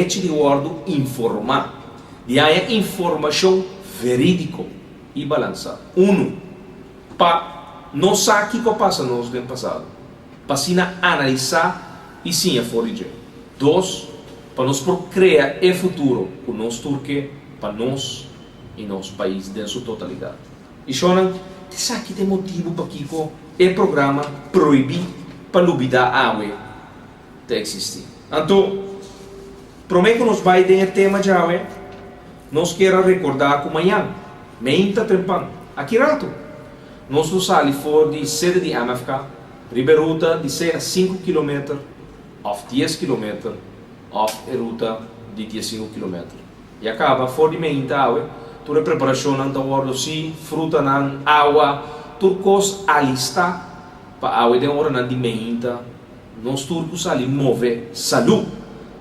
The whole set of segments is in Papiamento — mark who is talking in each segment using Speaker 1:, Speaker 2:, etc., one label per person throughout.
Speaker 1: Derechi di wòrdu informá, di haña informashon verídiko i balansá. Unu, pa nos sa kiko a pasa nos den pasado, pa asina analisá i siña for di dje. Dos, pa nos por krea e futuro ku nos tur ke pa nos i nos pais den su totalidat. I shonnan, esaki ta e motibu pakiko e programa Prohibí pa Lubidá Awe ta eksistí. Anto, promé ku nos bai den e tema djawe, nos kier a rekordá ku mañan, meinta trempan, aki ratu, nos lo sali for di sede di MFK riba e ruta di sea sinku kilometer òf dies kilometer òf e ruta di diesinku kilometer. Ya kaba for di meinta awe, tur e preparashonnan ta wòrdu hasi, frutanan, awa, tur kos alistá pa awe den oranan di meinta. Nos tur ku sali move salú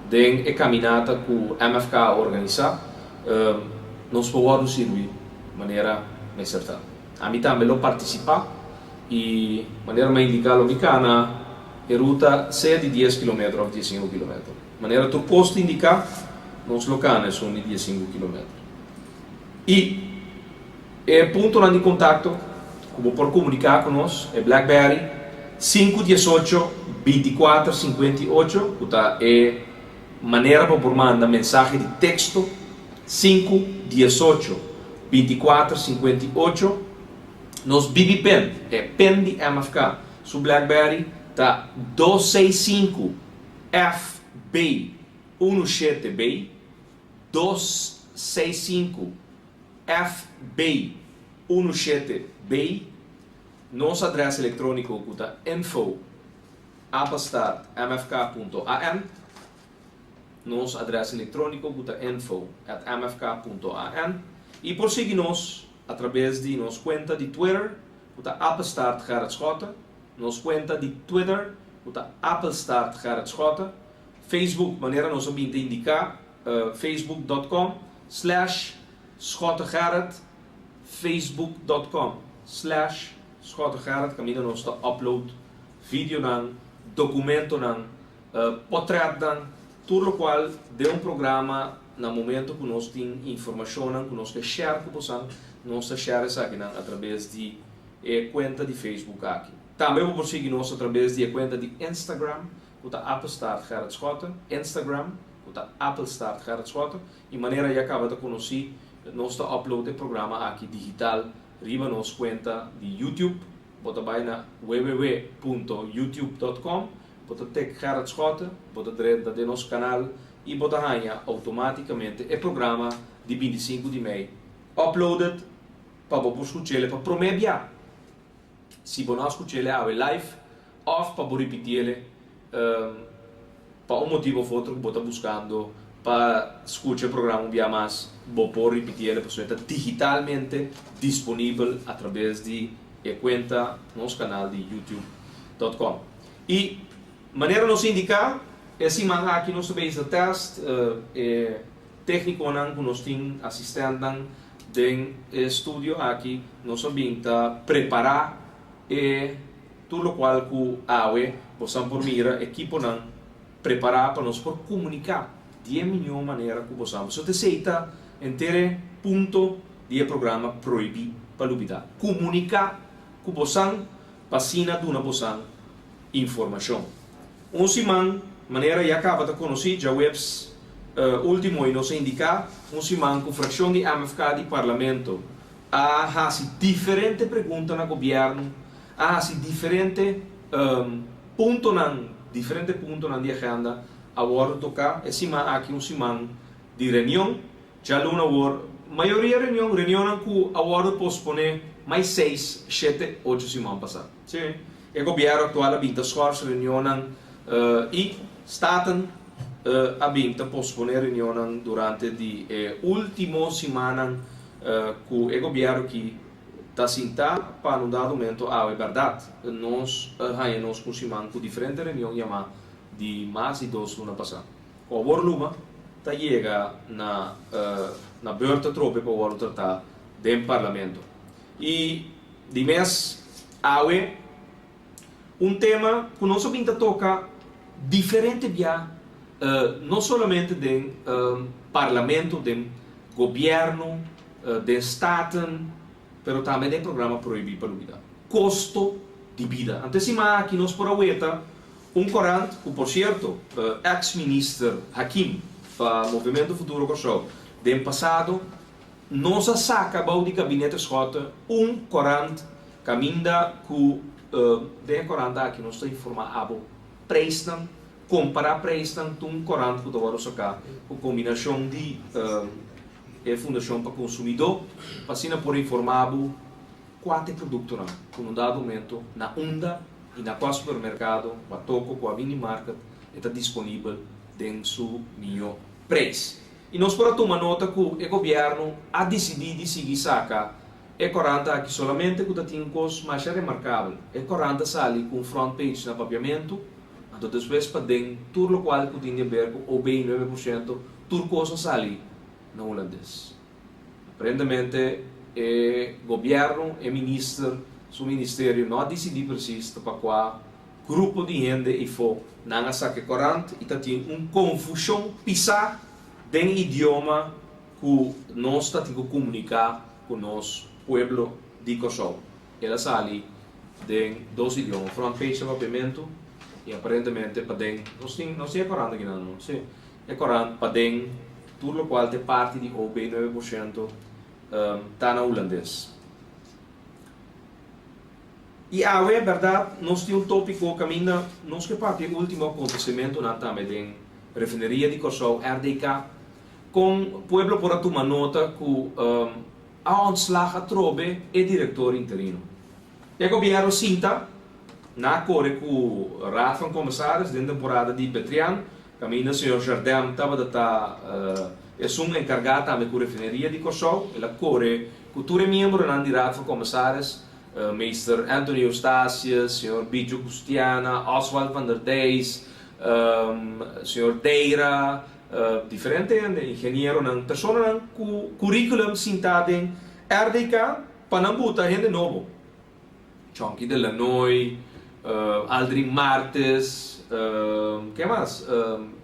Speaker 1: den e kaminata ku MFK a organisá, nos por wòrdu sirbi manera mester ta. Ami tambe lo partisipá i manera mi a indiká lo mi kana e ruta sea di dies kilometer òf diesinku kilometer. Manera tur kos ta indiká nos lo kana esun di diesinku kilometer. I. E puntonan di kontakto ku bo por komuniká ku nos, e Blackberry sinku diesocho bintikuater sinkuenta i ocho ku ta e manera pa bo por manda mensahe di teksto 5 18 24 58. Nos BB Pen, e pen di MFK, su Blackberry ta 265 FB 17 B 265 FB 17 B. Nos adrès elektróniko ku ta info@mfk.an. Nos adrès elektróniko ku ta info@mfk.an. I por sigui nos a traves di nos kuenta di Twitter, ku ta @GerritSchotte. Nos kuenta di Twitter, ku ta @GerritSchotte. Facebook, manera nos a bin ta indiká, facebook.com/SchotteGerrit, facebook.com/SchotteGerrit, kaminda nos ta upload videonan, dokumentonan, portretnan, tur lokual den un programa na momento ku nos tin informashonnan ku nos ke share ku boso, nos ta share esakinan a traves di e kuenta di Facebook aki. Tambe bo por sigui nos a traves di e kuenta di Instagram, ku ta @GerritSchotte, Instagram, ku ta @GerritSchotte, i manera ya kaba ta konosí, nos ta upload e programa aki digital riba nos kuenta di YouTube. Bo ta bai na www.youtube.com, bo ta tik Gerrit Schotte, bo ta drenta den nos kanal i bo ta haña outomátikamente e programa di 25 di mei uploaded pa bo por skuch'é pa promé bia. Si bo no a skuch'é awe live òf pa bo ripitié pa un motibu òf otro ku bo ta buskando pa skucha e programa un bia mas, bo por ripitié pasobra e ta digitalmente disponibel a traves di e kuenta nos kanal di youtube.com. I manera nos indiká, e siman aki nos ta bezig tèst e téknikonan ku nos tin, asistèntnan den e studio aki, nos a bin ta prepará e tur lokual ku awe boso por mira, ekiponan prepará pa nos por komuniká di e mihó manera ku boso. So esei ta henter e punto di e programa Prohibí pa Lubidá. Komuniká ku boso pa asina duna boso informashon. Un siman, manera ya kaba ta konosí, djaweps último i nos a indiká, un siman ku frakshon di MFK di Parlamento a hasi diferente pregunta na gobièrnu, a hasi diferente puntonan, diferente puntonan di agenda a wòrdu toká. E siman aki un siman di reunion, djaluna awor, mayoria reunion, reunionnan ku a wòrdu posponé mas 6, 7, 8 siman pasá. Sí, e gobièrnu aktual a bin ta schors reunionnan i Staten a bin ta posponé reunionnan durante di e último simannan ku e gobièrnu aki ta sintá pa un dado momento awe bèrdat. Nos haña nos ku siman ku diferente reunion yamá di mas di 2 luna pasá. Ku awor luma ta yega na beurt atrobe pa wòrdu tratá den parlamento. I di mes awe un tema ku nos a bin ta toka diferente bia. No solamente den Parlamento, den Gobierno, den Staten, pero tambe den programa Prohibí pa Lubidá. Kosto di bida. Anto e siman aki nos por a weta un korant ku por sierto eks minister Hakim pa Movimento Futuro Kòrsou den pasado nos a saka bou di Gabinete Schotte un korant kaminda ku den e korant aki nos ta informá abo preisnan, kompará preisnan ta un korant ku ta wòrdu saká ku kombinashon di e Fundashon pa Konsumidó pa asina por informá bo Kua ta e produktonan ku na un dado momento na unda i na kua supermerkado, kua toko, kua minimarket e ta disponibel den su mihó preis? I nos por a tuma nota ku e gobièrnu a disidí di sigui saka e korant aki solamente ku ta tin un kos masha remarkabel, e korant a sali ku un front page na papiamentu, anto despues paden tur lokual ku tin di aber ku OB 9% tur kos a sali na hulandes. Aparentemente e gobierno, e minister, su ministerio no a dicidi precies ta pa cua grupo di hende eyfo nan a saca e corant y ta tin un confusion pisa den idioma cu nos ta tin cu comunica cu nos pueblo di Corsou. El a sali den dos idioma, front page ta papiamento y aparentemente paden, nos tin, nos tin e corant aki nan no? Si. E korant paden tur lokual ta e parti di OB 9% ta na hulandes. I awe bèrdat nos tin un tópiko kaminda nos ke papia e último akontesimentunan tambe den Refineria di Kòrsou, RDK, kon pueblo por a tuma nota ku a ontslag atrobe e direktor interino. E gobièrnu sinta na kore ku Raad van Commissaris den temporada di Betrian Kaminda señor Jardin tabata ta esun enkargá tambe ku Refineria di Kòrsou. El a kore ku tur e miembronan di Raad van Commissaris, Meester Anthony Eustatius, señor Bicho Gustiana, Oswald van der Dijs, señor Deira, diferente hende, ingenieronan, personanan ku curriculum sintá den RDK pa nan buta hende nobo. Chonky de Lanoy, Aldrin Martes, ke mas?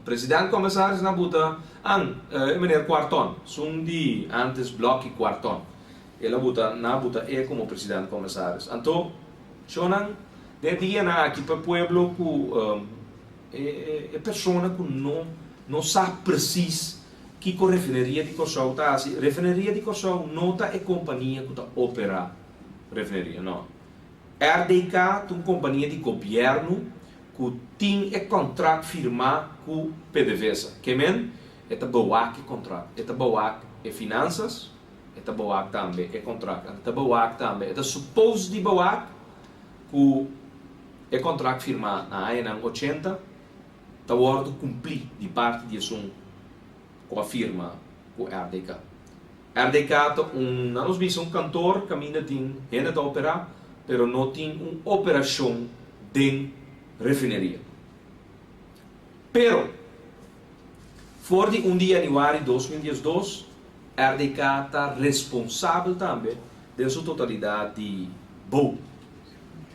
Speaker 1: President Commissaris nan buta an e meneer Cuarton, sun di antes Bloki Cuarton. El a buta, nan a buta e como President Commissaris. Anto, shownan den e dianan aki pa e pueblo ku e persona ku no no sa precies kiko Refineria di Kòrsou ta hasi. Refineria di Kòrsou no ta e kompania ku ta opera Refineria no. RDK ta un kompania di gobièrnu ku tin e kontrakt firmá ku PDVSA. Ke men, e ta bewak e kontrakt, e ta bewak e finansas, e ta bewak tambe e kontrakt. E ta bewak tambe, e ta supos di bewak ku e kontrakt firmá na añanan 80 ta wòrdu kumplí di parti di esun ku a firma ku RDK. RDK ta un, nan nos bisa un kantor kaminda tin hende ta operá, pero no tin un operashon den refineria. Pero, for di 1 di yanüari 2012, RDK ta responsabel tambe den su totalidat di bou,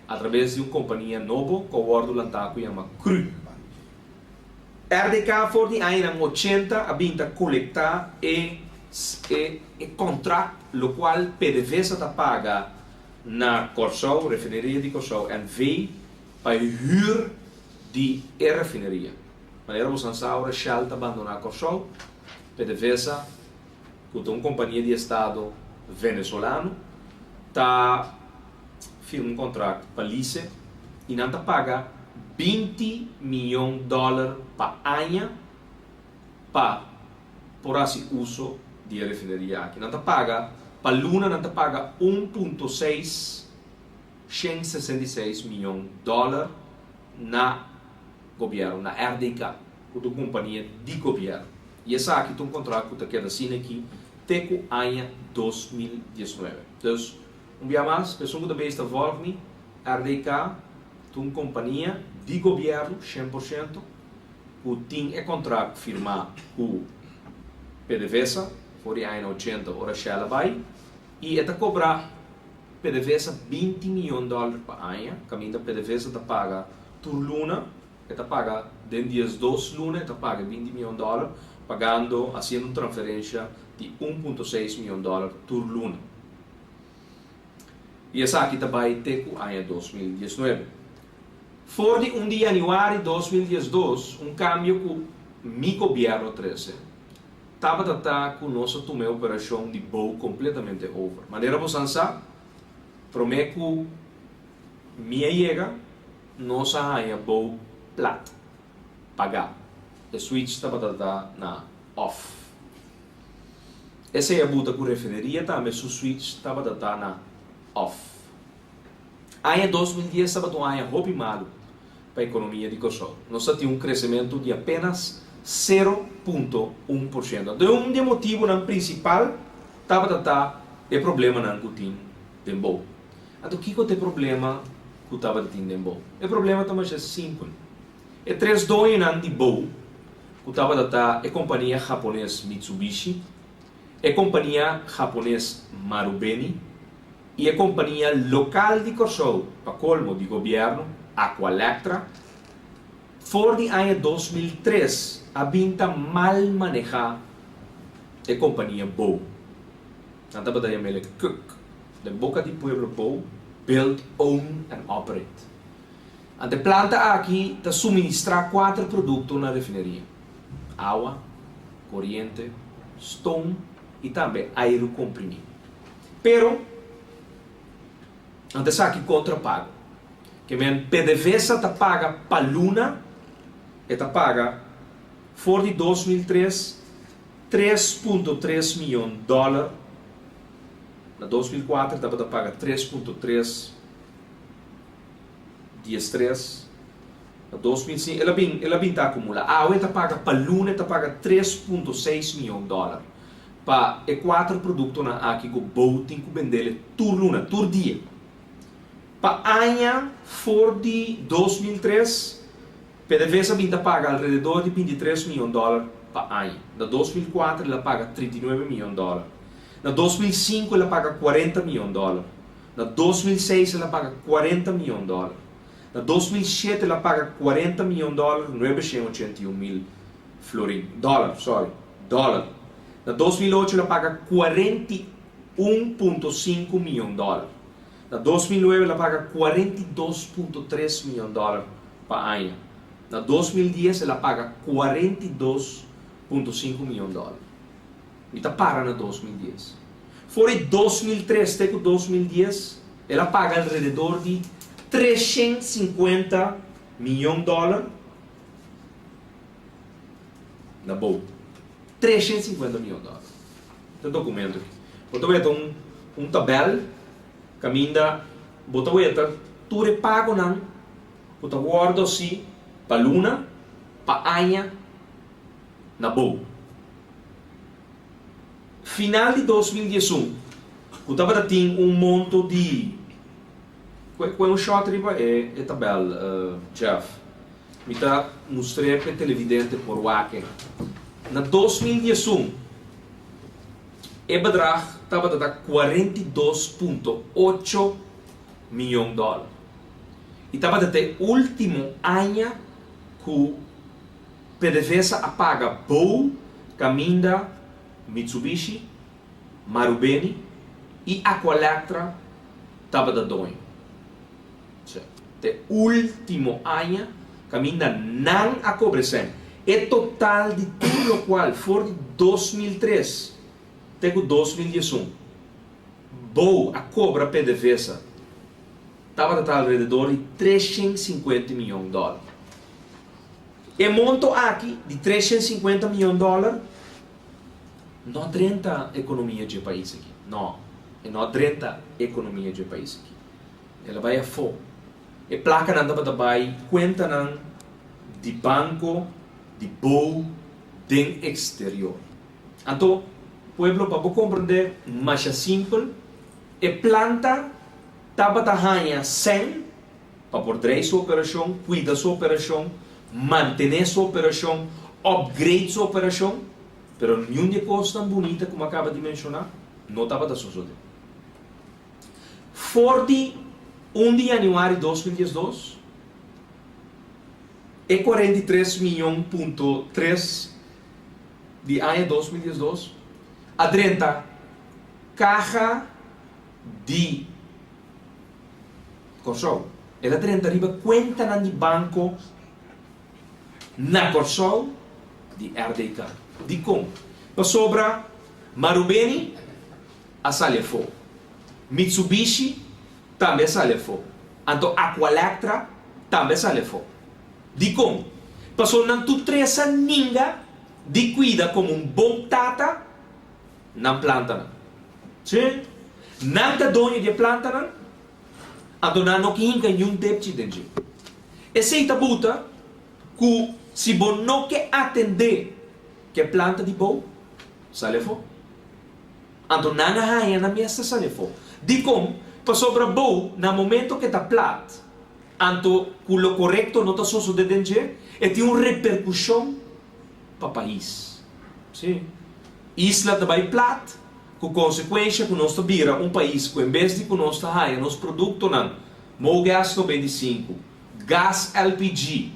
Speaker 1: atrabes di un kompania nobo ku a wòrdu lantá ku yama cru. RDK for di añanan 80 a bin ta kolektá e e e kontrakt lokual PDVSA ta paga na Kòrsou, Refineria di Kòrsou NV, pa e hür di e refineria. Manera bo san sa ora Shell ta bandoná Kòrsou, PDVSA, ku ta un kompania di estado venezolano, ta firma un kontrakt pa lease i nan ta paga 20 miyon dòler pa aña pa por hasi uso di e refineria aki. Nan ta paga pa luna nan ta paga 1.666 miyon dòler na gobièrnu, na RDK, ku ta un kompania di gobièrnu. I esaki ta un kontrakt ku ta keda asina aki te ku aña 2019. Dus, un bia mas, esun ku ta bes ta vòlg mi, RDK ta un kompania di gobièrnu 100% ku tin e kontrakt firmá ku PDVSA for di añanan 80 ora Shell a bai i e ta kobra PDVSA 20 miyon dòler pa aña, kaminda PDVSA ta paga tur luna. E ta paga den 12 luna, e ta paga 20 mion dòler, pagando, hasiendo un transferensia di 1.6 mion dòler tur luna. I esaki ta bai te ku aña 2019. For di 1 di yanüari 2012, un kambio ku mi gobièrnu a trese, tabata ta ku nos a tuma e operashon di bou kompletamente over. Manera bo san sa, promé ku mi a yega, nos a haña bou plat, pagá. E switch tabata ta na off. Esei a buta ku refineria tambe su switch tabata ta na off. Aña 2010 tabata un aña hopi malu pa ekonomia di Kòrsou. Nos a tin un kresementu di apenas 0.1%. Anto un di e motibunan prinsipal tabata ta e problemanan ku tin den bou. Anto kiko ta e problema ku tabata tin den bou? E problema ta masha simpel. E tres doñonan di bou ku tabata ta e kompania hapones Mitsubishi, e kompania hapones Marubeni i e kompania lokal di Kòrsou, pa kolmo di gobièrnu, Aqualectra, for di aña 2003 a bin ta mal manehá e kompania bou. Nan tabata yam'el e kuk. Den boka di pueblo bou, Build, Own and Operate. Ante planta aki ta suministrá kuater produkto na refineria, awa, koriente, stoom i tambe airu komprimí. Pero, nan ta esaki kontra pago. Ke men PDVSA ta paga pa luna, e ta paga for di 2003 3.3 mion dòler, na 2004 tabata paga 3.3 13, na 2005 el a bin el a bin ta akumulá. Awe e ta paga pa luna e ta paga 3.6 mion dòler pa e kuater produktonan aki ku bou tin ku bendele tur luna, tur dia. Pa aña for di 2003 PDVSA a bin ta paga alrededor di 23 mion dòler pa aña. Na 2004 el a paga 39 mion dòler. Na 2005 el a paga 40 mion dòler. Na 2006 el a paga 40 mion dòler. Na 2007 el a paga 40 mion dòler, 981 mil florin, dòler, sorry, dòler. Na 2008 el a paga 41.5 mion dòler. Na 2009 el a paga 42.3 mion dòler pa aña. Na 2010 el a paga 42.5 mion dòler. Mi ta para na 2010. For di 2003 te ku 2010 el a paga alrededor di 350 mion dòler na bou. 350 mion dòler. Ta dokumento aki. Bo ta weta un un tabèl kaminda bo ta weta tur e pagonan ku ta wòrdu hasi pa luna, pa aña na bou. Final di 2011 ku tabata tin un monto di kue kue un shot riba e e tabèl Jeff. Mi ta mustr'é p'e televidente por wak e. Na 2011 e bedrag tabata ta 42.8 mion dòler i tabata ta e último aña ku PDVSA a paga bou kaminda Mitsubishi, Marubeni i Aqualectra tabata doño. Osea, te último aña kaminda nan a kobre sèn. E total di tur lokual for di 2003 te ku 2011 bou a kobra PDVSA tabata ta alrededor di 350 mion dòler. E monto aki di 350 mion dòler no a drenta ekonomia dje pais aki. No, e no a drenta ekonomia dje pais aki. El a bai afó. E plakanan tabata bai kuentanan di banko di bou den eksterior. Anto, pueblo, pa bo komprendé masha simpel, e planta tabata haña sèn pa por drei su operashon, kuida su operashon, mantené su operashon, upgrade su operashon, pero niun di e kosnan bunita ku mi a kaba di menshoná no tabata sosodé. For di 1 di yanüari 2012, E 43 mion punto tres di aña 2012 a drenta kaha di Kòrsou. El a drenta riba kuentanan di banko na Kòrsou di RDK. Dikon? Pasobra Marubeni a sali afó. Mitsubishi tambe a sali afó. Anto Aqualectra tambe a sali afó. Dikon? Pasobra nan tur tres a ninga di kuida komo un bon tata nan plantanan. Sí, nan ta doño di e plantanan, anto nan no ke hinka niun depchi den dje. Esei ta buta ku si bo no ke atendé ku e planta di bou, sali afó. Anto nan a haña nan mes ta sali afó. Dikon? Pasobra bou, na momento ku e ta plat, anto ku lo korekto no ta sosodé den dje, e tin un reperkushon pa pais. Sí. Isla ta bai plat, ku konsekuensha ku nos ta bira un pais ku en bes di ku nos ta haña nos produktonan, Mogas 95, gas LPG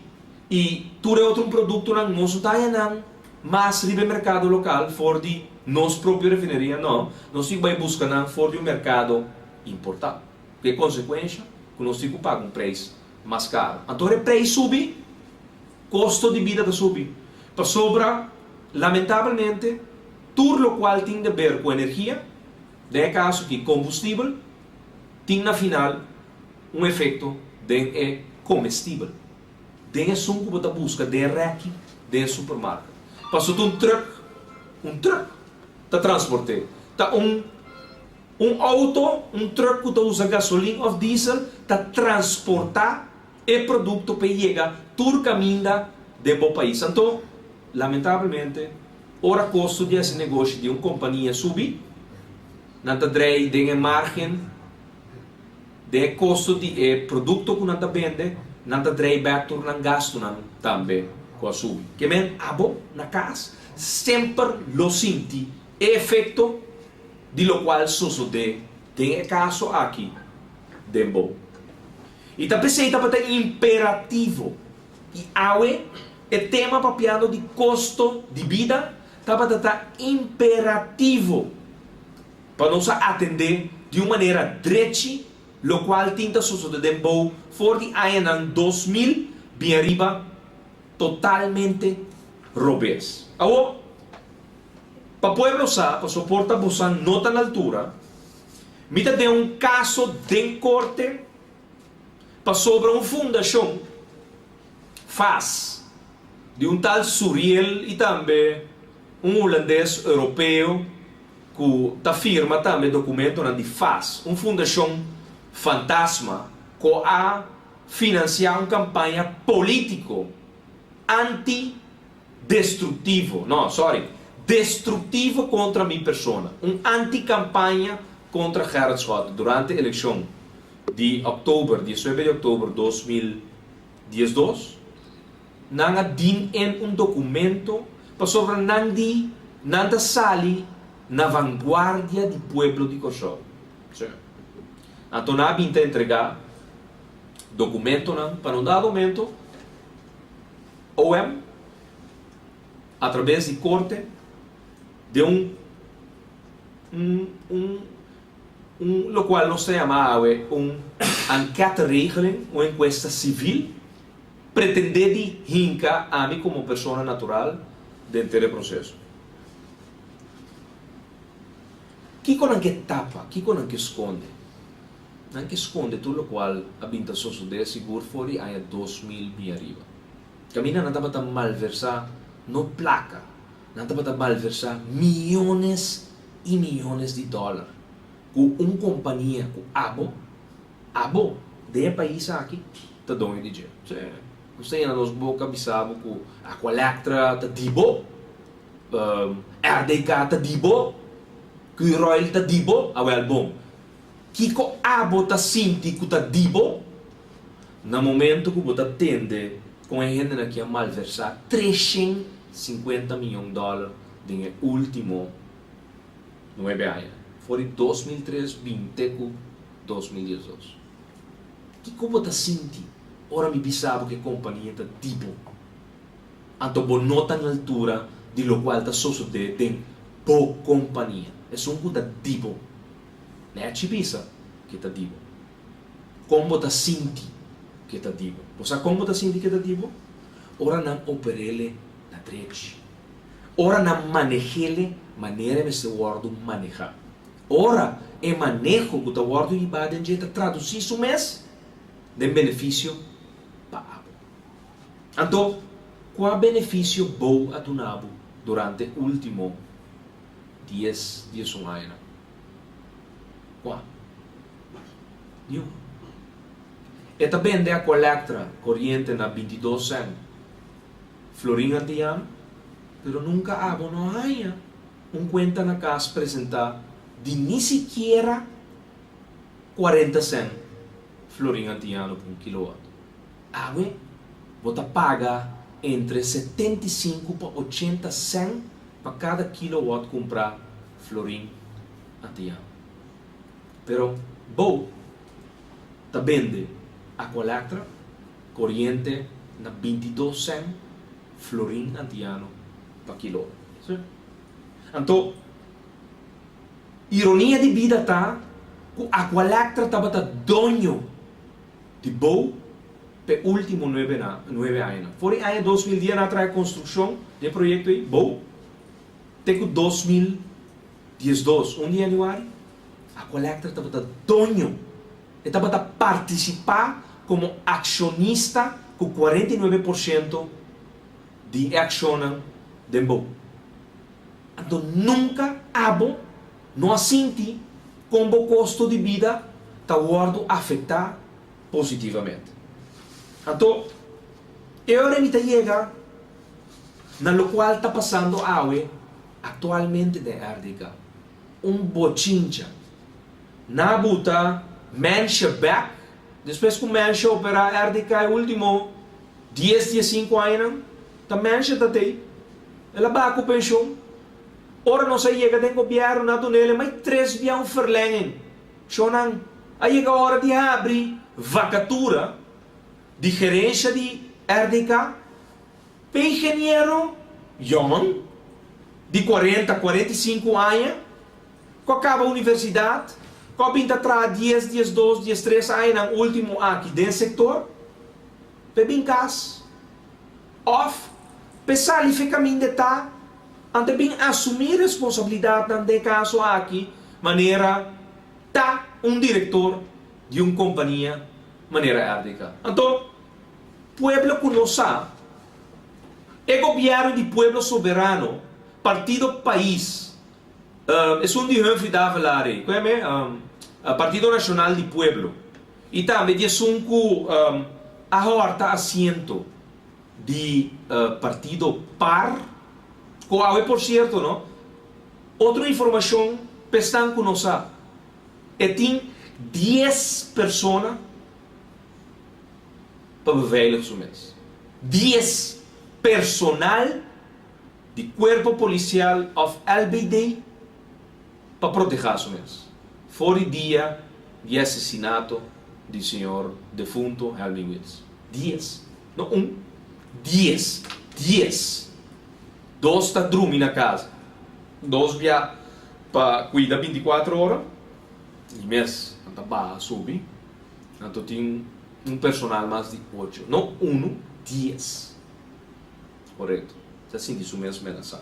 Speaker 1: i tur e otro produktonan nos no ta haña nan mas riba e merkado lokal for di nos propio refineria, no, nos tin ku bai buska nan for di un merkado importá. Ku e konsekuensha ku nos tin ku paga un preis mas karu. Anto ora e preis subi, Kosto di bida ta subi pasobra lamentabelmente tur lokual tin de ber ku energia, den e kaso aki kombustibel, tin na final un efekto den e komestibel, den esun ku bo ta buska den e rèki den e supermarket. Pasobra ta un trùk, un trùk ta transport'é, ta un un outo, un trùk ku ta usa gasolin òf diesel ta transportá E produkto p'e yega tur kaminda den bo pais. Anto, lamentablemente, ora kosto di hasi negoshi di un kompania subi, nan ta drei den e margen, den e kosto di e produkto ku nan ta bende, nan ta drei bèk tur nan gastunan tambe ku a subi. Ke men abo na kas semper lo sinti e efekto di lokual sosodé den e kaso aki den bo. I ta p'esei tabata imperativo. I awe e tema papiando di kosto di bida tabata ta imperativo pa nos a atendé di un manera drechi lokual tin ta sosodé den bou for di añanan 2000 bin ariba totalmente robes. Awor, pa pueblo sa, pasobra por ta bosan no ta na altura, Mi ta den un kaso den korte pasobra un fundashon, fas, di un tal Suriel i tambe un hulandes europeo ku ta firma tambe dokumentonan di fas, un fundashon fantasma ku a finansiá un kampaña polítiko anti Destruktivo, no, sorry, destruktivo kontra mi persona. Un anti-kampaña kontra Gerrit Schotte durante elekshon di òktober, diesnuebe di òktober 2012. Nan a din en un dokumento pasobra nan di nan ta sali na vanguardia di pueblo di Kòrsou. Sí. Anto nan a bin ta entregá dokumentonan pa na un dado momento OM, atrabes di korte, den un un un un lokual nos ta yama awe un enquêteregeling, un enkuesta sivil, pretendé di hinka ami komo persona natural den ter e proseso. Kiko nan ke tapa? Kiko nan ke skonde? Nan ke skonde tur lokual a bin ta sosodé sigur for di aña 2000 bin ariba. Kaminda nan tabata malversá no plaka, nan tabata malversá miyones i miyones di dòler ku un kompania ku abo, abo, den e pais aki ta doño di dje. Sí, nos ta yena nos boka bisa bo ku Aqualectra ta di bo, RDK ta di bo, Curoil ta di bo, awèl bon, kiko abo ta sinti ku ta di bo? Na momento ku bo ta tende kon e hendenan ki a malversá 350 miyon dòler den e último nuebe aña, for di 2003 bin te ku 2012. Kiko bo ta sinti? Ora mi bisa bo ku e kompania ta di bo, anto bo no ta na altura di lokual ta sosodé den bo kompania. Esun ku ta di bo, nèchi bisa ku e ta di bo. Kon bo ta sinti ku e ta di bo? Bo sa kon bo ta sinti ku e ta di bo? Ora nan oper'é na drechi. Ora nan maneh'é manera e mester wòrdu manehá. Ora e maneho ku ta wòrdu hibá den dje ta tradusí su mes den benefisio pa abo. Anto, kua benefisio Bo a duna bo durante último dies, diesun añanan? Kua? Niun. E ta bende Aqualectra koriente na 22 sèn florin antiano, pero nunka abo no a haña un kuenta na kas presentá di ni sikiera 40 sèn florin antiano pa un kilowatt. Awe bo ta paga entre 75 pa 80 sèn pa kada kilowatt kumprá florin antiano. Pero bo ta bende Aqualectra koriente na 22 sèn florin antiano pa kilowatt. Sí. Anto, ironia di bida ta ku Aqualectra tabata doño di Bo p'e último nuebe na nuebe añanan. For di aña 2010 nan a traha e konstrukshon di e proyekto ei, Bo, te ku 2012, 1 di yanüari, Aqualectra tabata doño. E tabata partisipá komo akshonista ku 49% di e akshonnan den Bo. Anto nunka abo no a sinti kon bo kosto di bida ta wòrdu afektá positivamente. Anto, e ora mi ta yega na lokual ta pasando awe aktualmente den RDK. Un bochincha. Na buta mensha bèk, despues ku mensha operá RDK e último 10, 15 añanan, ta mensha ta tei. El a baha ku penshon. Ora nos a yega den gobièrnu na dun'el e mai tres bia un verlenging. Shonnan, a yega ora di habri vakatura di gerensha di RDK p'e ingeniero yòn di 40, 45 aña ku a kaba universidat, ku a bin ta traha 10, 12, 13 añanan último aki den sektor, p'e bin kas. Òf, p'e sali f'e kaminda e ta, anto e bin asumí responsabilidatnan den e kaso aki manera ta un direktor di un kompania manera RDK. Anto, pueblo ku no sa, e gobièrnu di Pueblo Soberano, Partido Pais, esun di Humphrey Davelaar ei, ku e me? Partido Nashonal di Pueblo, i tambe di esun ku a hòrta asiento di partido par, ku awe por sierto no, otro informashon p'esnan ku no sa, e tin 10 persona pa beveilig su mes. 10 personal di kuerpo polisial òf LBD pa protehá su mes for di dia di e asesinato di señor defunto Helmi Wiels. 10. No un, 10. 10. Dos ta drumi na casa. Dos bia pa cuida 24 ora y mes nan ta baha subi. Anto tin un personal mas di ocho. No uno, 10. Correcto. Ta sinti su mes menasa.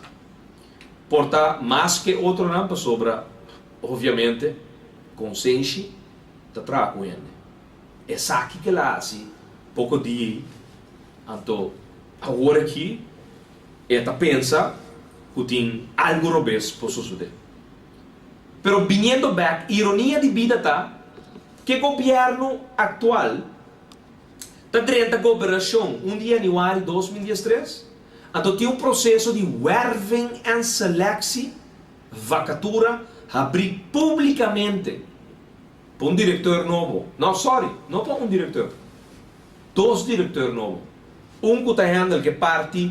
Speaker 1: Por ta mas ke otronan pasobra obviamente konsenshi ta traha ku hende. Esaki ke el a hasi poko dia ei, anto awor aki e ta pensa ku tin algu robes por sosodé. Pero biniendo bek, ironia di bida ta ke gobièrnu aktual ta drenta gobernashon 1 di yanüari 2013, anto tin un proseso di werving en selectie, vakatura, habrí públikamente pa un direkteur nobo. No, sorry, no pa un direkteur. Dos direkteur nobo. Un ku ta handle ke parti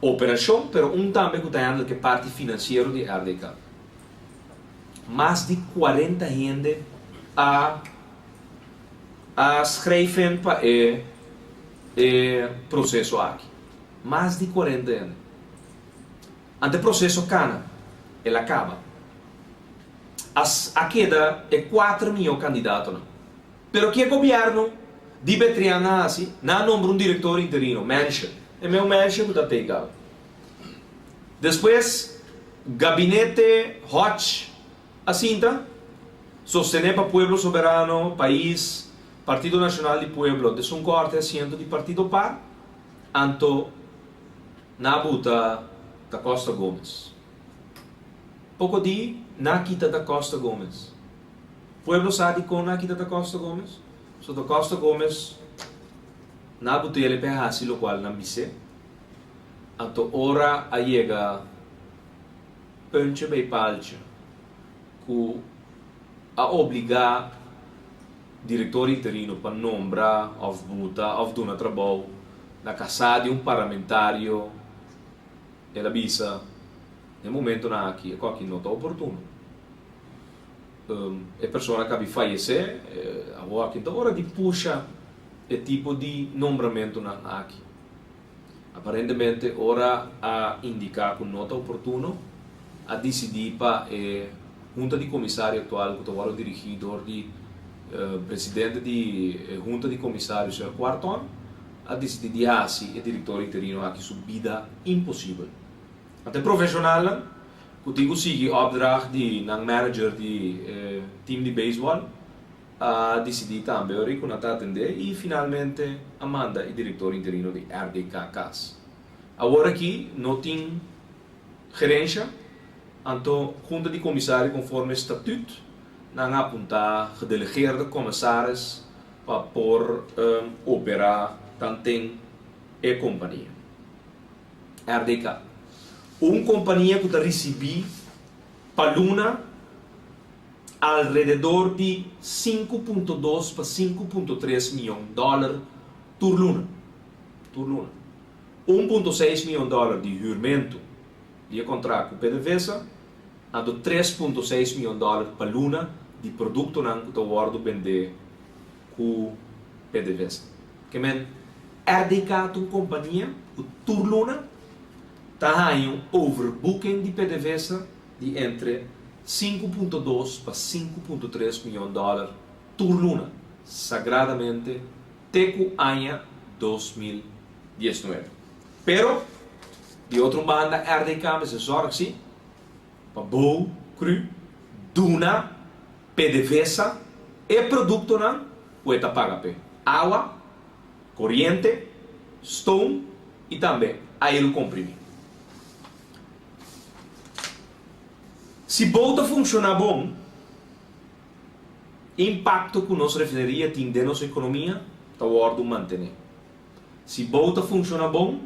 Speaker 1: operashon, pero un tambe ku ta handle ke parti finansiero di RDK. Mas di 40 hende a a schrijf in pa e. e proseso aki. Mas di kuarenta hende. Ante e proseso kana, el a kaba. A a keda e kuater mihó kandidatonan. Pero ke gobièrnu di Betrian a hasi? Nan a nombra un direktor interino, Mensche. E meu Mensche ku ta take awe. Despues, gabinete Hodge a sinta, sostené pa Pueblo Soberano, Pais, Partido Nashonal di Pueblo, desun kòrte asiento di Partido par, anto nan a buta Da Costa Gomez. Poko di nan a kita Da Costa Gomez. Pueblo sa dikon nan a kita Da Costa Gomez? So Da Costa Gomez nan a but'el p'e hasi lokual nan bis'é. Anto ora a yega puntje bij paaltje ku a obligá direktor interino pa nombra òf buta òf duna trabou na kasá di un parlamentario, el a bisa, Na e momentonan aki e kòki no ta oportuno. E persona kabi fayesé, awor aki ta ora di pusha e tipo di nombramentonan aki. Aparentemente ora a indiká ku no ta oportuno, a disidí pa e Hunta di Komisario aktual ku ta wòrdu dirigí dor di presidente di e Hunta di Komisario señor Cuarton a disidí di hasi e direktor interino aki su bida imposibel. Ante e profeshonalnan ku tin ku sigui opdracht di nan manager di e tim di beisbòl, a disidí tambe ora ku nan ta atendé i finalmente a manda e direktor interino di RDK kas. Awor aki no tin gerensha, anto Hunta di Komisario konforme statut nan a apuntá gedelegeerde commissaris pa por operá tanten e kompania. RDK, un kompania ku ta risibí pa luna alrededor di 5.2 pa 5.3 mion dòler tur luna. Tur luna. 1.6 mion dòler di hürmentu di e kontrakt ku PDVSA, anto 3.6 mion dòler pa luna di produktonan ku ta wòrdu bendé ku PDVSA. Ke men, RDK ta un kompania ku tur luna ta haña un overbooking di PDVSA di entre 5.2 pa 5.3 mion dòler tur luna, sagradamente te ku aña 2019. Pero, di otro banda RDK mester sòrg si pa bou cru duna PDVSA e produktonan ku e ta paga p'e, awa, koriente, stoom i tambe airu komprimí. Si bou ta funshoná bon, impakto ku nos refineria tin den nos ekonomia ta wòrdu mantené. Si bou ta funshoná bon,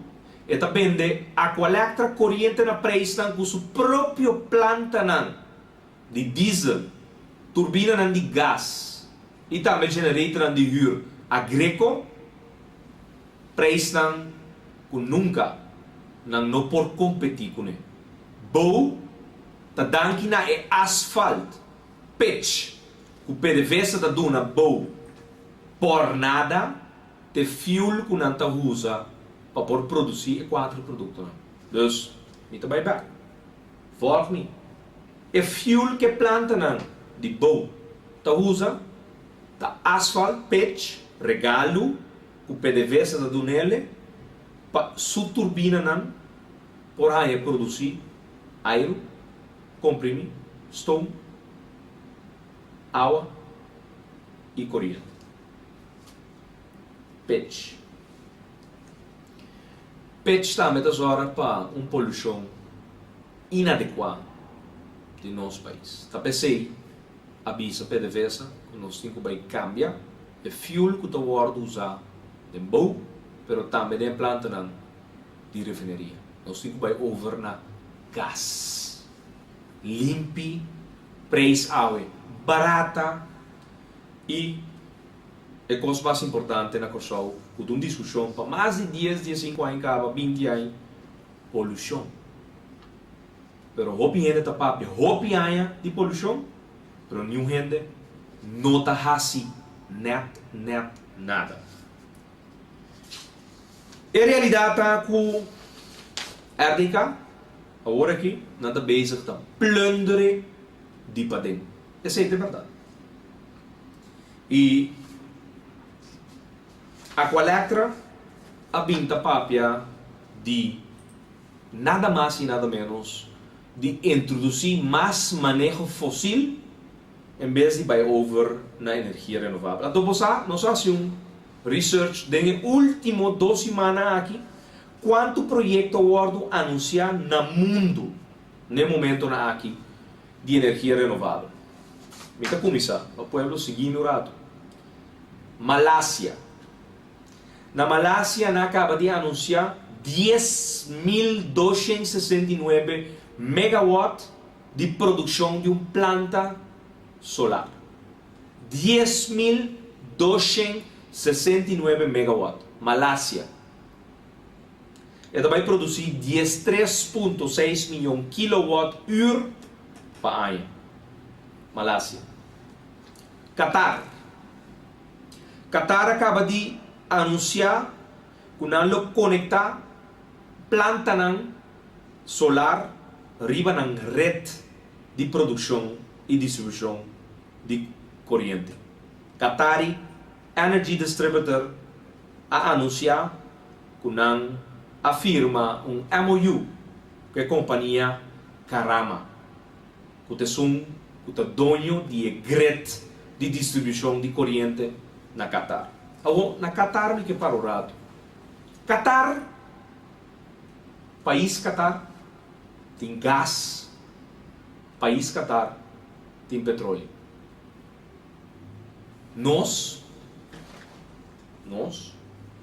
Speaker 1: e ta bende Aqualectra koriente na preisnan ku su propio plantanan di diesel, turbinanan di gas i tambe generatornan di hür Aggreko, preisnan ku nunka nan no por kompetí kuné. Bou ta danki na e asfalt pitch ku PDVSA ta duna bou pòrnada te fuel ku nan ta usa pa por produsí e kuater produktonan. Dus, mi ta bai bèk. Vòlg mi. E fuel ku e plantanan di bou ta usa ta asfalt, pitch, regalu ku PDVSA ta dun'ele pa su turbinanan por haña produsí airu, komprimí, stoom, awa i koriente. Pitch. Pitch tambe ta zòrg pa un polushon inadekuá di nos pais. Ta p'esei a bisa PDVSA ku nos tin ku bai kambia e fuel ku ta wòrdu usá den bou pero tambe den e plantanan di refineria. Nos tin ku bai over na gas limpi, preis awe barata i e kos mas importante na Kòrsou ku ta un diskushon pa mas di dies, diesinku aña kaba, binti aña, polushon. Pero hopi hende ta papia hopi aña di polushon, pero niun hende no ta hasi nèt nèt nada. E realidat ta ku RDK awor aki nan ta bezig ta plundere di paden. Esei ta e bèrdat. I Aqualectra a bin ta papia di nada mas i nada ménos di introdusí mas maneho fosil en bes di bai over na energia renovabel. Anto bo sa, nos a hasi un research den e último dos simannan aki kuantu proyekto a wòrdu anunsiá na mundu n'e momentonan aki di energia renovabel. Mi ta kuminsá pa pueblo sigui mi un ratu. Malasia. Na Malasia nan a kaba di anunsiá 10,269 megawatt di produkshon di un planta solar. 10,269 megawatt. Malasia. E ta bai produsí 13.6 miyon kilowatt ur pa aña. Malasia. Qatar. Qatar a kaba di anunsiá ku nan lo konektá plantanan solar riba nan ret di produkshon i distribushon di koriente. Qatari Energy Distributor a anunsiá ku nan a firma un MOU ku e kompania Karama, ku ta esun ku ta doño di e grid di distribushon di koriente na Qatar. Awor, na Qatar mi ke para un ratu. Qatar, pais Qatar, tin gas, pais Qatar tin petroleo. Nos, nos,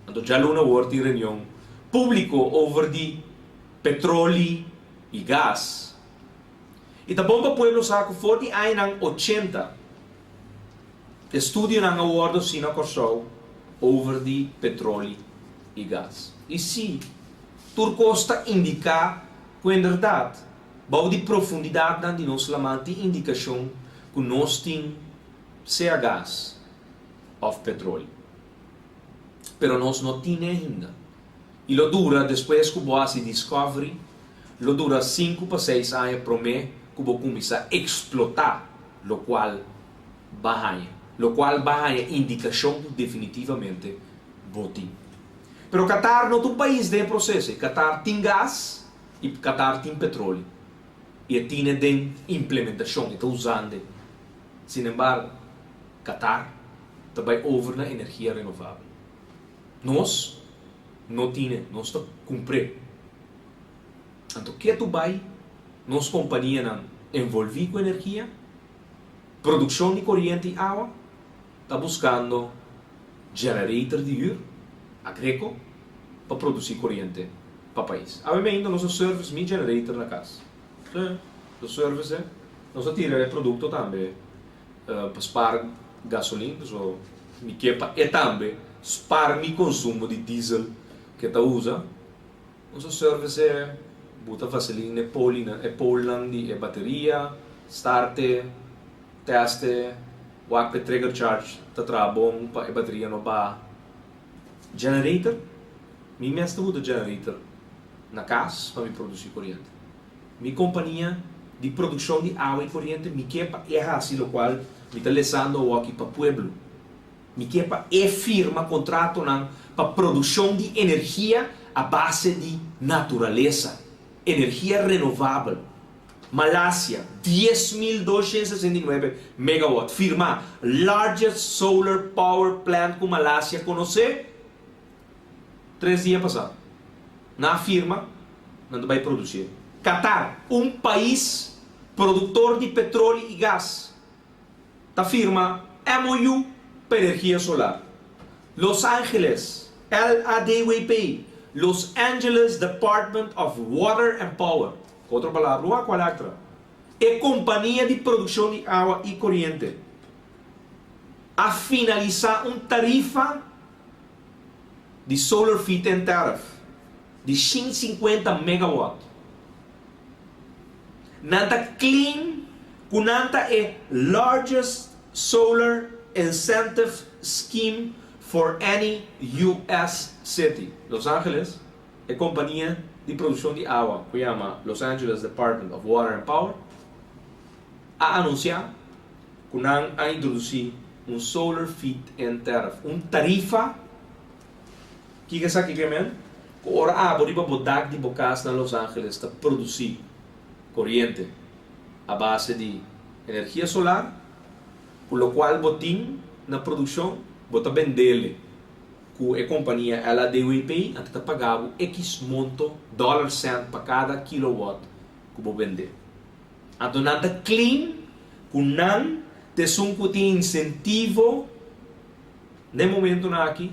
Speaker 1: anto djaluna awor tin reunion públiko over di petroli i gas. I ta bon pa pueblo sa ku for di añanan 80 estudionan a wòrdu hasi na Kòrsou over di petroli i gas. I sí, tur kos ta indiká ku inderdat bou di profundidatnan di nos laman tin indikashon ku nos tin sea gas òf petroli. Pero nos no tine ainda. I lo dura despues ku bo hasi discovery, lo dura 5 pa 6 aña promé ku bo kuminsá eksplotá lokual b'a haña. Lokual b'a haña indikashon ku definitivamente bo tin. Pero Qatar no ta un pais den proseso. Qatar tin gas i Qatar tin petroleo. I e tin den implementashon, e ta usando. Sin embargo, Qatar ta bai over na energia renovabel. Nos no tin, nos ta kumpra. Anto, ketu bai, nos kompanianan envolví ku energia, produkshon di koriente i awa, ta buskando generator di huur, Aggreko, pa produsí koriente pa pais. Awe ainda nos a service mi generator na kas. Si, nos service, nos a tira e produkto tambe pa spar gasolin, so mi ke pa e tambe spar mi konsumo di diesel ku ta usa. Nos a service buta vaseline e poli e polnan di e bateria, start e, test e, wak e trigger charge ta traha bon pa e bateria no baha. Generator, mi mes ta buta generator na kas pa mi produsí koriente. Mi kompania di produkshon di awa i koriente mi ke pa e hasi lokual mi ta lesando aki pa pueblo. Mi ke pa e firma kontratonan pa produkshon di energia a base di naturalesa, energia renovabel. Malasia, 10.269 megawatt, firma largest solar power plant ku Malasia konosé 3 dia pasá. Nan a firma, nan bai produsí. Qatar, un pais produktor di petroleo i gas, ta firma MOU pa energia solar. Los Angeles, LADWP, Los Angeles Department of Water and Power. Ku otro palabra, Aqualectra. E kompania di produkshon di awa i koriente a finalisá un tarifa di solar feed-in tariff di 150 megawatt. Nan ta claim ku nan ta e largest solar incentive scheme. for any US city. Los Angeles, e kompania di produkshon di awa ku yama Los Angeles Department of Water and Power a anunsiá ku nan a introdusí un solar feed-in tariff, un tarifa. Kiko esaki ke men? Ku ora abo riba bo dak di bo kas na Los Angeles ta produsí koriente a base di energia solar, ku lokual bo tin na produkshon bo ta bendele ku e kompania LADWP, anto ta paga bo ekis monto dòler sènt pa kada kilowatt ku bo bende. Anto nan ta claim ku nan ta esun ku tin insentivo n'e momentonan aki,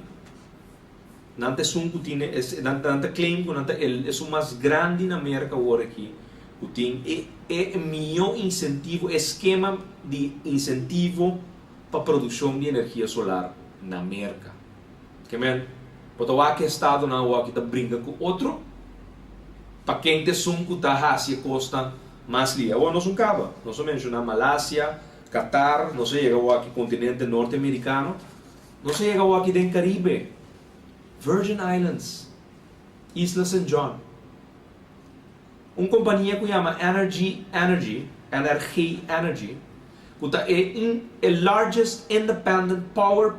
Speaker 1: nan ta esun ku tin nan ta claim ku nan ta esun mas grandi na Merka awor aki ku tin e e mihó insentivo, e skema di insentivo pa produkshon di energia solar na Merka. Ke men, bo ta wak e estadonan awor ki ta bringa ku otro pa ken ta esun ku ta hasi e kosnan mas lihe. Awor nos un kaba, nos a menshoná Malasia, Qatar, nos a yega awor aki kontinente norteamerikano, nos a yega awor aki den Karibe, Virgin Islands, Isla Saint John. Un kompania ku yama Energy Energy, NRG Energy, ku ta e un e largest independent power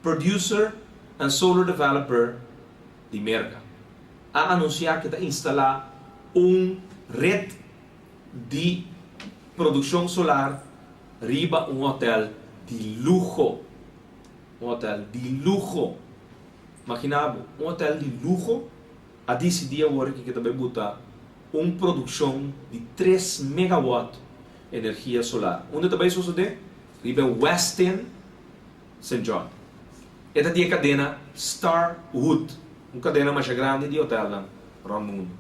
Speaker 1: producer and solar developer di Merka, a anunsiá ku ta instalá un ret di produkshon solar riba un hotel di luho. Un hotel di luho! Maginá bo, un hotel di luho! A disidí awor aki ke ta bai buta un produkshon di tres megawatt energia solar. Unda ta bai sosodé? Riba e Westin Saint John. E ta di e kadena Starwood, un kadena masha grandi di hotelnan rònt mundu.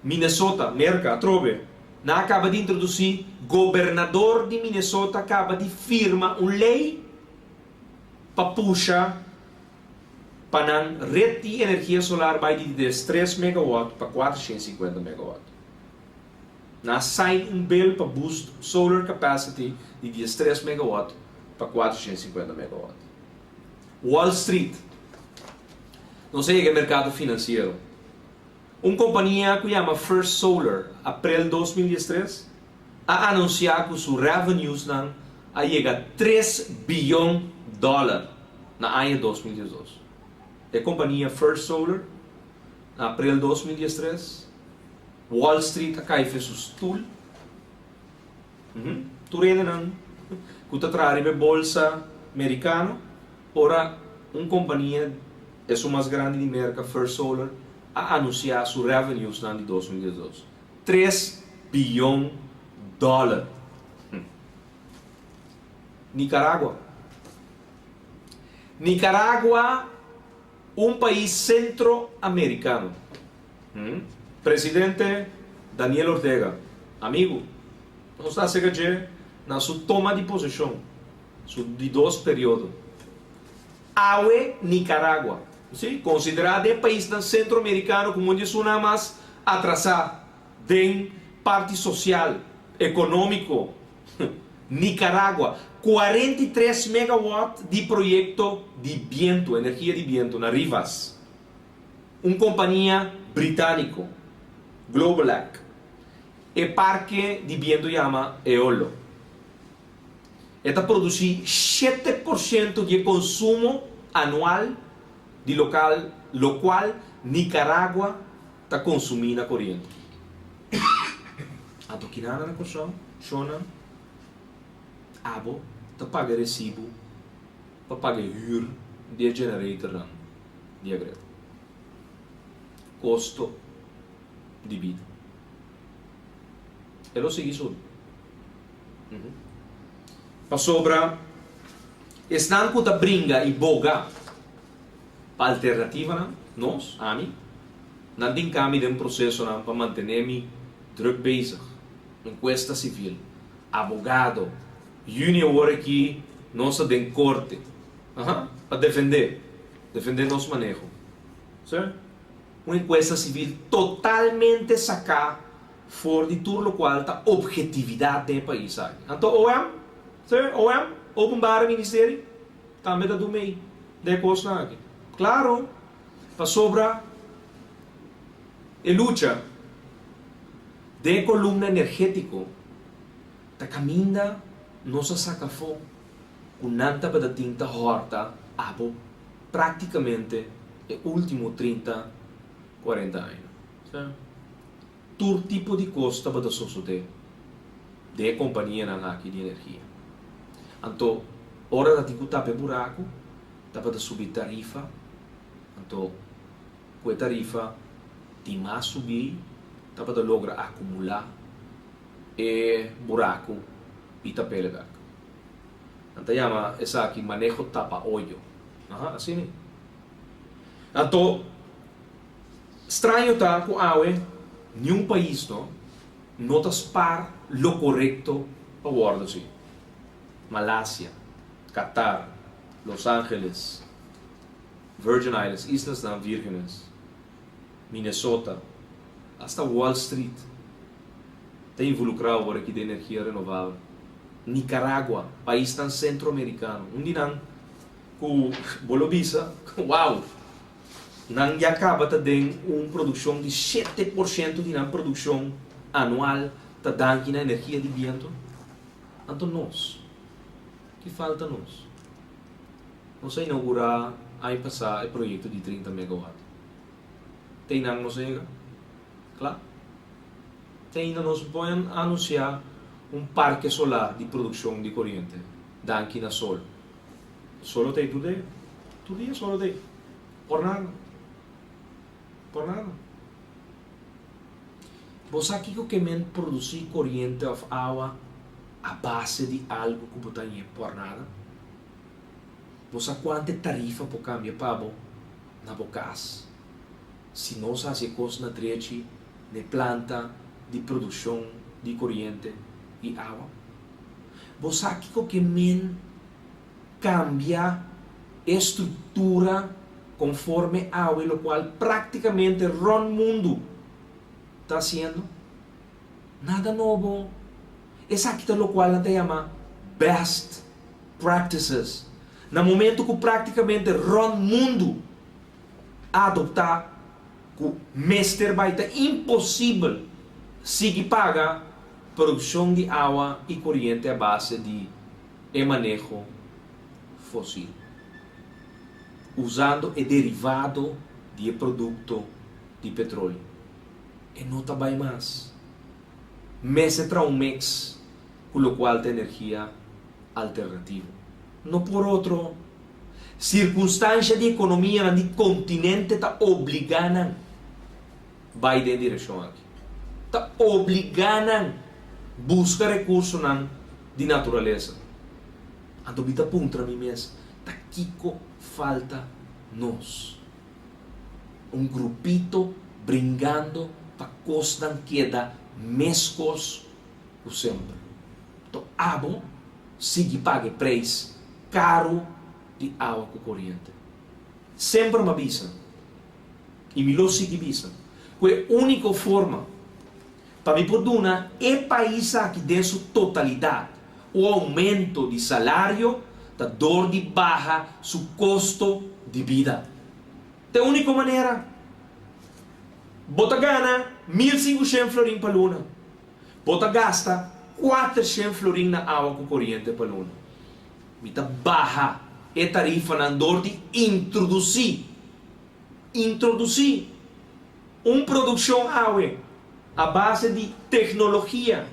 Speaker 1: Minnesota, Merka, atrobe, nan a kaba di introdusí, gobernador di Minnesota kaba di firma un lei pa pusha pa nan ret di energia solar bai di 13 megawatt pa 450 megawatt. Nan a sign un bill pa boost solar capacity di 13 megawatt pa 450 megawatt. Wall Street, Nos a yega e merkado finansiero. Un kompania ku yama First Solar, aprel 2013, a anunsiá ku su revenuesnan a yega tres biyon dòler na aña 2012. E kompania First Solar, na aprel 2013, Wall Street a kai fe su stul. Tur hendenan ku ta traha riba e bolsa merikano, ora un kompania esun mas grandi di Merka, First Solar, a anunsiá su revenuesnan di 2012. 3 biyon dòler. Nicaragua. Nicaragua, un pais sentroamerikano. Presidente Daniel Ortega, amigu, nos ta aserka dje na su toma di poseshon, su di dos periodo. Awe Nicaragua, si, konsiderá den paisnan sentroamerikano komo un di esunnan mas atrasá den parti sosial, ekonómiko. Nicaragua, 43 megawatt di proyekto di bientu, energia di bientu, na Rivas. Un kompania britániko, Globeleq. E parke di bientu yama Eolo. E ta produsí 7% di e konsumo anual di lokal lokual Nicaragua ta konsumí na koriente. Anto kinana na Kòrsou, shonnan, abo ta paga e resibu pa paga e hür di e generatornan di e grid. Kosto di bida. E lo sigui subi. Pasobra esnan ku ta bringa i boga pa alternativanan, nos, ami, nan tin kami den prosesonan pa mantené mi druk bezig, enkuesta sivil, abogado, yüni awor aki nos ta den korte, aha, pa defendé, defendé nos maneho. Sir, un enkuesta sivil totalmente saká for di tur lokual ta obhetividat den e pais aki. Anto OM, sir, OM, Openbare Ministerie, Tambe ta dumei den e kosnan aki. Klaro, pasobra e lucha den e kolumna energétiko ta kaminda nos a saka afó ku nan tabata tin ta hòrta abo práktikamente e último 30, 40 aña. Tur tipo di kos tabata sosodé den e kompanianan aki di energia. Anto ora ta tin ku tapa e buraku, tabata subi tarifa, anto ku e tarifa di mas subí tabata logra akumulá e buraku i tap'el bèk. Nan ta yama esaki maneho tapa oyo. Aha, asina. Anto. Straño ta ku awe niun pais no no ta spar lo korekto pa wòrdu si. Malasia, Qatar, Los Angeles, Virgin Islands, Islasnan Virgenes, Minnesota, asta Wall Street ta involukrá awor aki den energia renovabel. Nicaragua, paisnan sentroamerikano, un di nan ku bo lo bisa, wow! Nan ya kaba ta den un produkshon di 7% di nan produkshon anual ta danki na energia di bientu. Anto nos? Ki falta nos? Nos a inaugurá aña pasá e proyekto di 30 megawatt. Te einan nos a yega? Kla. Te ainda nos por anunsiá un parke solar di produkshon di koriente danki na sol. Solo ta ei tur dia. Tur dia solo ta ei. Por nada. Por nada. Bo sa kiko ke men produsí koriente òf awa a base di algu ku bo ta hañ'é por nada? Bo sa kuantu e tarifa por kambia pa bo na bo kas si nos hasi e kos na drechi na e planta di produkshon di koriente i awa? Bo sa kiko ke men kambia e struktura konforme awe lokual praktikamente rònt mundu ta hasiendo? Nada nobo. Esaki ta lokual nan ta yama best practices. Na momentu ku praktikamente rònt mundu a adoptá ku mester bai ta imposibel sigui paga produkshon di awa i koriente a base di e maneho fosil, usando e derivado di e produkto di petrolio. E no ta bai mas. Mester traha un mix ku lokual ta energia alternativo. No por otro. Sirkunstansha di ekonomianan di kontinente ta obligá nan bai den e direkshon aki. Ta obligá nan buska rekursonan di naturalesa. Anto mi ta puntra mi mes, ta kiko falta nos? Un grupito bringando pa kosnan keda meskos ku semper. To abo sigui paga e preis karu di awa ku koriente. Semper m'a bisa, i mi lo sigui bisa, ku e úniko forma pa mi por duna e pais aki den su totalidat un oumento di salario ta dor di baha su kosto di bida. Ta e úniko manera. Bo ta gana 1500 florin pa luna. Bo ta gasta 400 florin na awa ku koriente pa luna. Mi ta baha e tarifanan dor di introdusí, introdusí, un produkshon awe a base di teknologia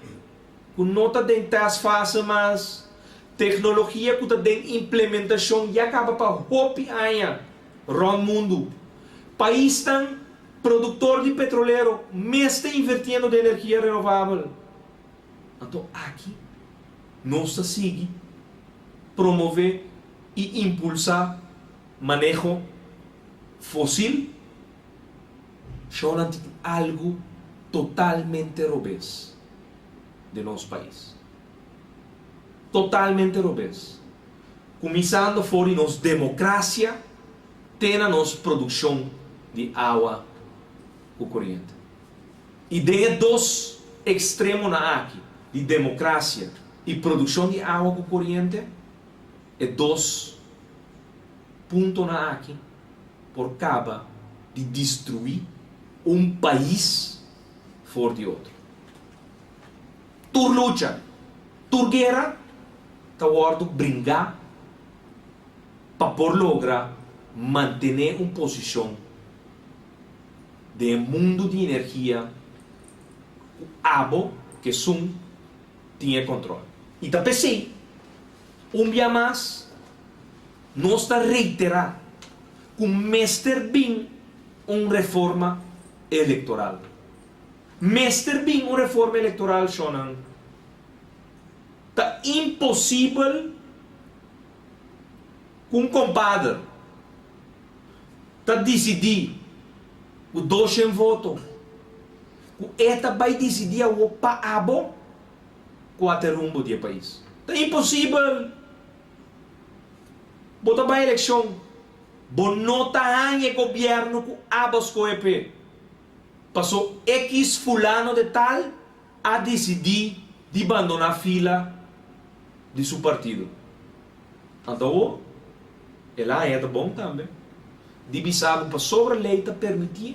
Speaker 1: ku no ta den testfase mas, teknologia ku ta den implementashon ya kaba pa hopi aña rònt mundu. Paisnan produktor di petrolero mes ta invertiendo den energia renovabel. Anto aki nos ta sigui promové i impulsá maneho fosil. Shownan tin algu totalmente robes den nos pais. Totalmente robes. Kuminsando for di nos demokrasia te na nos produkshon di awa ku koriente. I den e dos ekstremonan aki, di demokrasia i produkshon di awa ku koriente, e dos. puntonan aki por kaba di destruí un pais for di otro. Tur lucha, tur guera ta wòrdu bringá pa por logra mantené un posishon den e mundu di energia ku abo kesun tin e kòntròl. I ta p'esei, un bia mas, nos ta reiterá ku mester bin un reforma elektoral. Mester bin un reforma elektoral, shonnan. Ta imposibel ku un kompader ta disidí ku doshen voto ku e ta bai disidí awor pa abo kua ta e rumbo di e pais. Ta imposibel! Bo ta bai elekshon, bo no ta haña e gobièrnu ku abo skohe p'e. Paso X fulano de tal a disidí di bandoná fila di su partido. Anto awor el a haña ta bon tambe di bisa bo pasobra lei ta permitié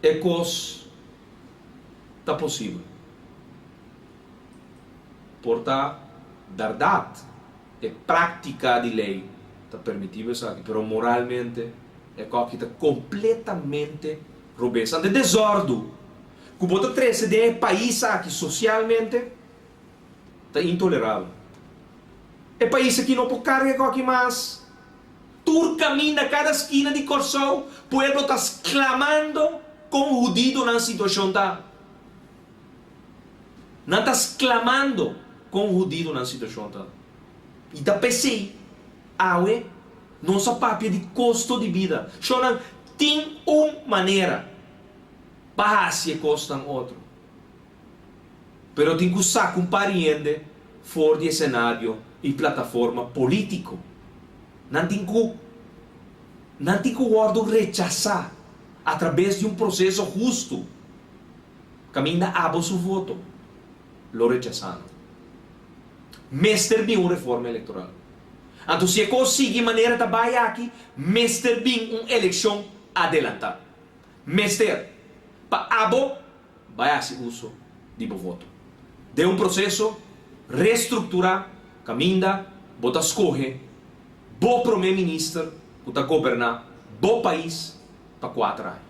Speaker 1: e kos ta posibel. Por ta bèrdat e práktika di lei ta permití bo esaki, pero moralmente e kòki ta kompletamente robes. Anto e desòrdu ku bo ta trese den e pais aki sosialmente ta intolerabel. E pais aki no por karga e kòki mas. Tur kaminda, kada skina di Kòrsou, pueblo ta sklamando kon hudido nan situashon ta. Nan ta sklamando kon hudido nan situashon ta. I ta p'esei awe nos a papia di kosto di bida. Shownan tin un manera pa hasi e kosnan otro. Pero tin ku saka un par di hende for di esenario i plataforma polítiko. Nan tin ku nan tin ku wòrdu rechasá atrabes di un proseso hustu kaminda abo su voto lo rechasá nan. Mester bin un reforma elektoral. Anto si e kos sigui manera ta bai aki, mester bin un elekshon adelantá. Mester, pa abo bai hasi uso di bo voto. Den un proseso restrukturá kaminda bo ta skohe bo promé minister ku ta goberná bo pais pa kuater aña.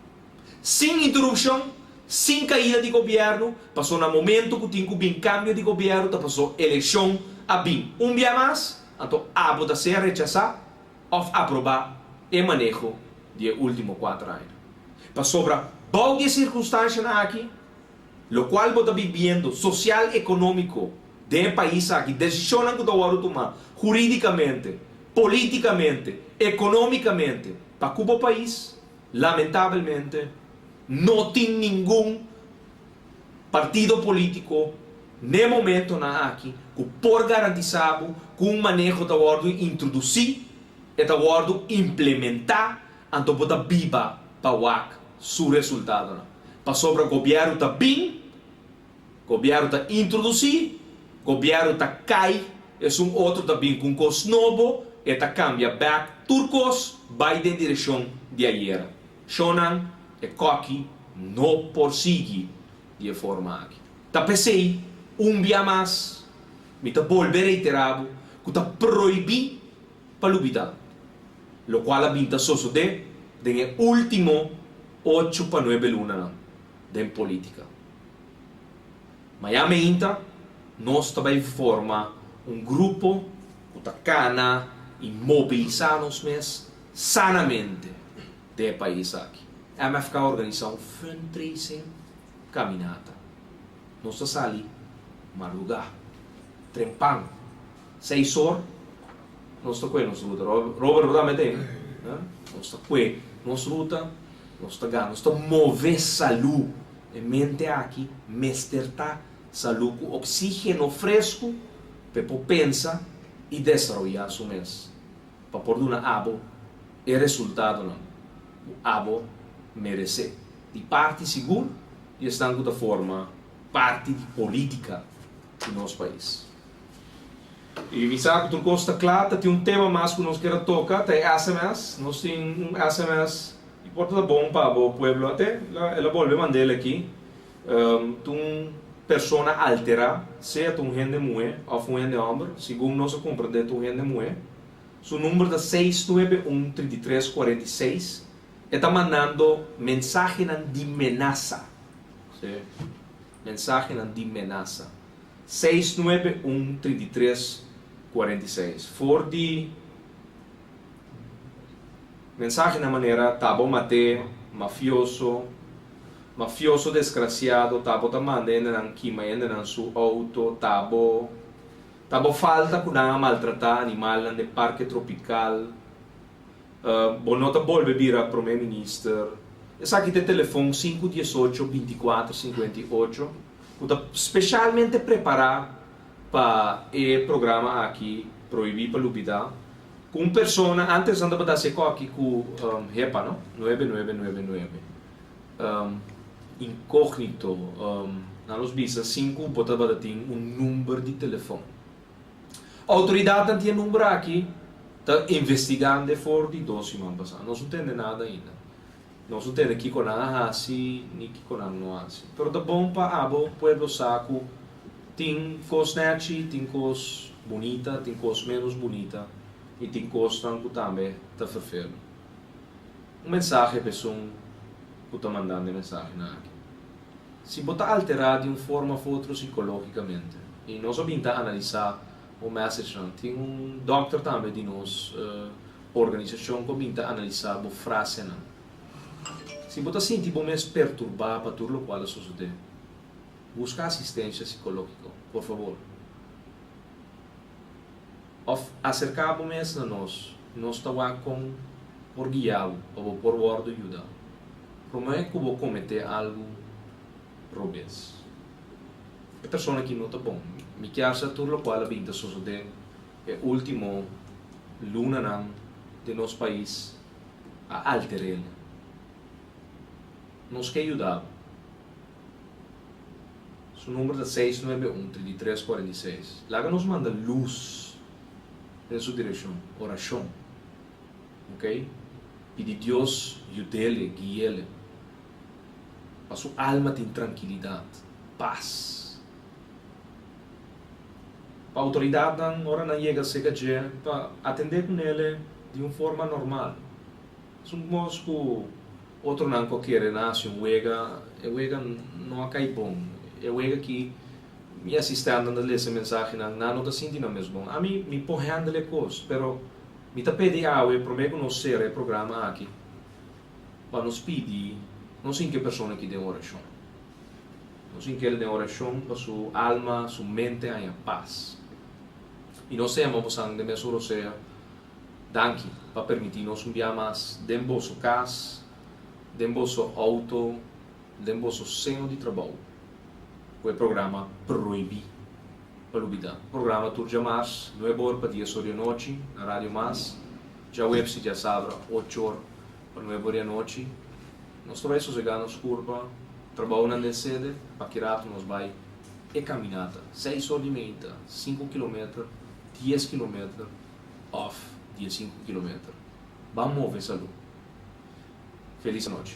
Speaker 1: Sin interupshon, sin kaida di gobièrnu, paso na momento ku tin ku bin kambio di gobièrnu ta paso elekshon a bin un bia mas, anto abo ta sea rechasá òf aprobá e maneho di e último kuater añanan. Pasobra bou di e sirkunstanshanan aki, lokual bo ta bibiendo sosial-ekonómiko den e pais aki, desishonnan ku ta wòrdu tumá hurídikamente, polítikamente, ekonómikamente pa ku bo pais, lamentabelmente no tin ningun partido polítiko n'e momentonan aki ku por garantisá bo ku un maneho ta wòrdu introdusí, e ta wòrdu implementá, anto bo ta biba pa wak su resultadonan. Pasobra gobièrnu ta bin, gobièrnu ta introdusí, gobièrnu ta kai, esun otro ta bin ku un kos nobo, e ta kambia bèk tur kos bai den direkshon di ayera. Shonnan, e kòki no por sigui di e forma aki. Ta p'esei, un bia mas, mi ta bolbe reiterá bo ku ta prohibí pa lubidá lokual a bin ta sosodé den e último ocho pa nuebe lunanan den polítika. Maña meinta nos ta bai forma un grupo ku ta kana i mobilisá nos mes sanamente den e pais aki. MFK a organisá un fundraising kaminata. Nos ta sali mardugá, trempan, seis or nos ta kue nos ruta. Robert bo tambe ta ei, no? Nos ta kue nos ruta, nos ta gana, nos ta move salú. E mente aki mester ta salú ku oksígeno fresku pa e por pensa i desaroyá su mes pa por duna abo e resultadonan ku abo meresé. Di parti sigur di esnan ku ta forma parti di polítika di nos pais. I mi sa ku tur kos ta kla, ta tin un tema mas ku nos kier a toka, ta e sms. Nos tin un sms i por ta bon pa bo pueblo. Ate el a bolbe mand'el aki. Ta un persona alterá, sea ta un hende muhé òf un hende hòmber, segun nos a komprendé ta un hende muhé. Su number ta 691 33 46. E ta mandando mensahenan di menasa. Sí, mensahenan di menasa. 691 33 46. For di mensahenan manera ta bo mat'é, mafioso, mafioso desgrasiado, ta bo ta manda hendenan kima hendenan su outo, ta bo ta bo falta ku nan a maltratá animalnan den parke tropikal. Bo no ta bolbe bira Prome Minister. Esaki ta e telefon sinku diesocho bintikuater sinkuenta i ocho ku ta spesialmente prepará pa e programa aki Prohibí pa Lubidá ku un persona antes nan tabata hasi e koki ku HEPA no nuebe nuebe nuebe nuebe inkognito nan los bisa sin ku bo tabata tin un number di telefon. Outoridatnan tin e number aki ta investigando for di dos siman pasá. Nos no tende nada ainda. Nos no tende kiko nan a hasi ni kiko nan no a hasi. Pero ta bon pa abo pueblo sa ku tin kos nèchi, tin kos bunita, tin kos ménos bunita i tin kosnan ku tambe ta ferfelu. Un mensahe pa esun ku ta mandando e mensahenan aki. Si bo ta alterá di un forma of otro sikológikamente, i nos a bin ta analisá bo messagenan, tin un dòkter tambe di nos organisashon ku a bin ta analisá bo frasenan. Si bo ta sinti bo mes perturbá pa tur lokual a sosodé, buska asistensia sikológiko, por fabor. Òf aserká bo mes na nos, nos ta wak kon por guia bo pa bo por wòrdu yuda promé ku bo kometé algu robes. E persona aki no ta bon. Mi kier sa tur lokual a bin ta sosodé e último lunanan den nos pais a alter'el. Nos ke yuda bo. Su number ta seis nuebe un 33 46. Laga nos manda lus den su direkshon, orashon. Ok? Pidi Dios yud'ele, gui'ele, pa su alma tin trankilidat, pas. Pa outoridatnan ora nan yega serka dje pa atendé ku nele di un forma normal. Esun mos ku otronan ku a kere na hasi un wega, e wega no a kai bon. E wega ki mi asistentnan ta lesa e mensahenan, nan no ta sinti nan mes bon. Ami mi por handle e kos, pero mi ta pedi awe promé ku nos sera e programa aki pa nos pidi nos hinka e persona aki den orashon. Nos hink'el den orashon pa su alma, su mente haña pas. I nos ta yama bosan den mesun rosea. Danki pa permití nos un bia mas den boso kas, den boso outo, den boso seno di trabou ku e programa Prohibí pa Lubidá. Programa tur djamars, nuebe or pa dies or di anochi na Radio Mas, djaweps i djasabra ocho or pa nuebe or di anochi. Nos ta bai sosegá nos kurpa, trabounan den sede, pa ki ratu nos bai e kaminata, seis or di meinta, sinku kilometer, dies kilometer, òf 15 kilometer. Ban move salú. Felis anochi.